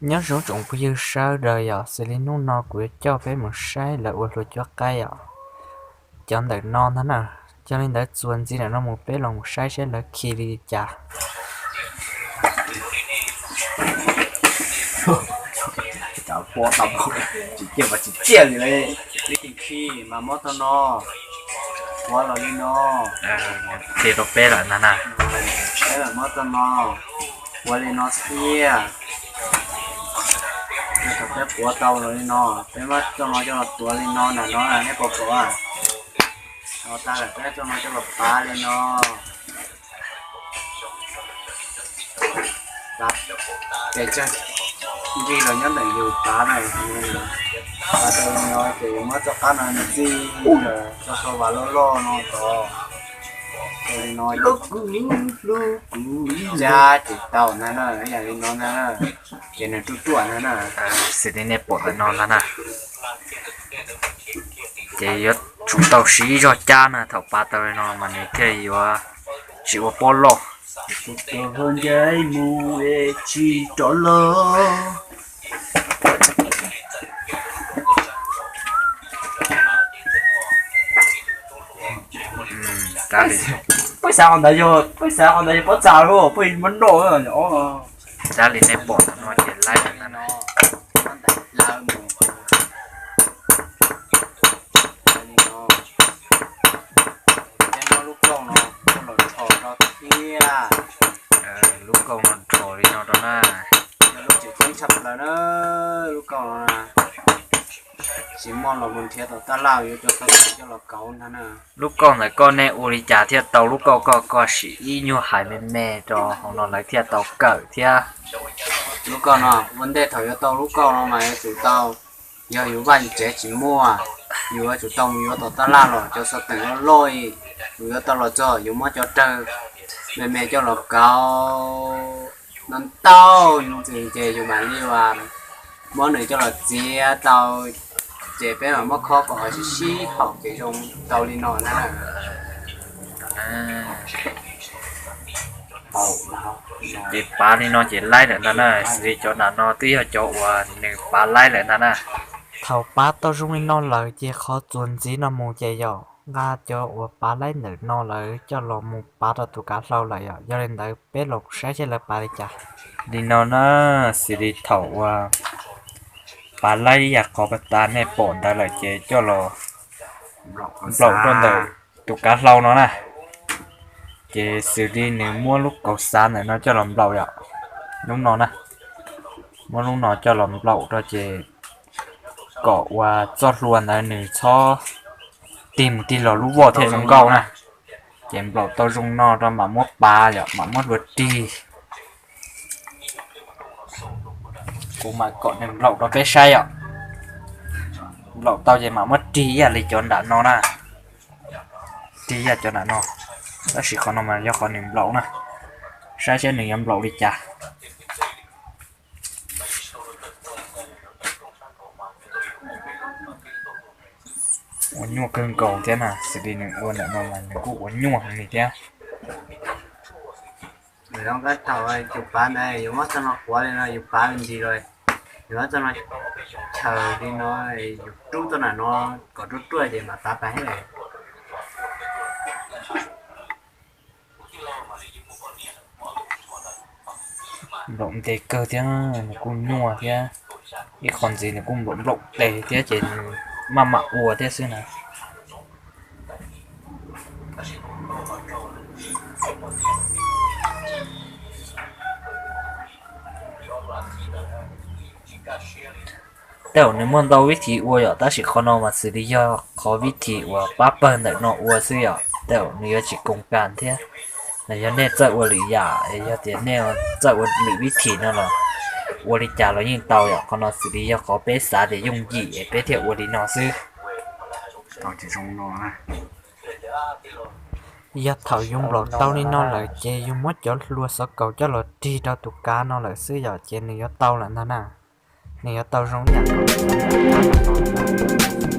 Nyob zoo tsoom phooj ywg sawv daws yom, xws li hnub no kuv yuav coj peb mus saib lawv ua hlua cuab qaib yom. Cov ntawm no ntag na, yog li ntawd txuas ntxiv ntawm no mus peb los mus saib saib lawv khi li cas. Tsis ciaj li, khi mas muab tau no, puav los li no. Khi rau peb lawm ntag na. Peb muab tau no, puav li no thiab. Thaum peb puav tau los li no, peb muab tau no coj los tuav li no nram no, nej puas pom? Tau tas lawm peb tau no coj los pav li no. Ces tsawg nqi los nyob ntawm yus pav na. Pav tau li no ces yus muab txoj qab no txij tau sau vas loj loj no tod. Li no, cab ces tau ntag na, ib yam li no ntag na. Ces nws ruaj ruaj ntag na. Xws li nej pom ntawm no ntag na. Ces yuav tsum tau siv ib zog cab na, thaum pav tau li no mas nws thiaj yuav tsis ua pob loj. Tus hluas ncaim mus es tsis rov los. Peb xav qhov ntawd yog, peb xav qhov ntawd yog pob txha lawm, peb muab noj. Tab li nej pom no ces laib ntag no. Lub kauj no coj los rho rau thiab. Lub kauj no rho li no rau na. Lub tseem ceeb tshaj plaws na, lub kauj no na. Tsis muaj los mus nrhiav tom taj laj, yuav cov tau coj los kauv ntag na. Lub kauj ntawm koj nej ua li cas thiaj tau lub kauj koj, koj sim ib nyuag hais me me rau hauv no lawv thiaj tau kawm thiab. Lub kauj no ua ntej thaum yuav tau lub kauj no mas yuav tsum tau, yog yus vaj yus tsev tsis muaj, yus yuav tsum tau mus yuav tom taj laj los cov xov teem loj loj, yus yuav tau los txog yus muab cov rawg me me coj los kauv no ntau ntxwg ces yus mam li muab nws coj los txiav tau, ces peb mam muab khob kom sib sib haum ces zoo tau li no na. Ces pav li no ces laib lawm ntag na, xws li cov nram no twb yog cov uas nws pav laib lawm ntag na. Thaum pav tau zoo li no lawm ces qhov txuas ntxiv no mus ces yog nqa cov uas pav laib ntawm no lawm coj los mus pav rau tus kav hlau lawm yom. Yog li ntawd peb los saib seb lawv pav li cas. Li no na, xws li thaum uas pav laib ib yam qhov pas tas nej pom ntawd lawm ces coj los nplaum rau ntawm tus kav hlau no na. Ces xws li nws muab lub kaus xav ntawm no coj los nplaum yom, lub no na, muab lub no coj los nplaum rau ces kom uas txoj hlua ntawd nws txhob tig mus tig los lub voj thiaj zoo nkauj na. Ces nplaum tau zoo no rau mam muab pav yom, mam muab hlua rig. Kuv mam kom nws nplaum rau peb saib yom. Nplaum tau ces mam muab rig ib yam li cov nram no na. Rig ib yam cov nram no, tab sis qhov no mas yog qhov nws nplaum na. Saib seb nws yuav nplaum li cas. Ua nyuaj kawg nkaus thiab na, xws li nws ua ntawm no mas nws kuj ua nyuaj heev li thiab. Thaum yus pav ntawd yus muab txoj no quav li no yus pav ntsis los, yus muab txoj no chaws li no, yus rub txoj nram no kom ruaj ruaj ces mam pav pab he. Nplaum ntev kawg thiab, nws kuj nyuaj thiab, ib qho ntxiv nws kuj nplaum nplaum tes thiab ces nws maj mam ua thiab xwb na. Tej zaum nws muaj ntau vib thim ua yom, tab sis qhov no mas xws li yog qhov vib thim uas pab pawg ntawm no ua xwb yom, tej zaum nws yuav tsis koom kas thiab. Los yog nej txawj ua lwm yam, yog tias nej txawj ua lwm vib thim no los ua li cas los yeej tau yom, qhov no xws li yog qhov peb xav tias yooj yim es peb thiaj ua li no xwb. Yog thaum yus nplaum tau li no lawm ces yus muab cov hlua xov kaus coj los rig rau tus kav no lawm xwb yom, ces nws yuav tau lawm ntag na. Nws yuav tau zoo ib yam nkaus li cov nram no lawm na.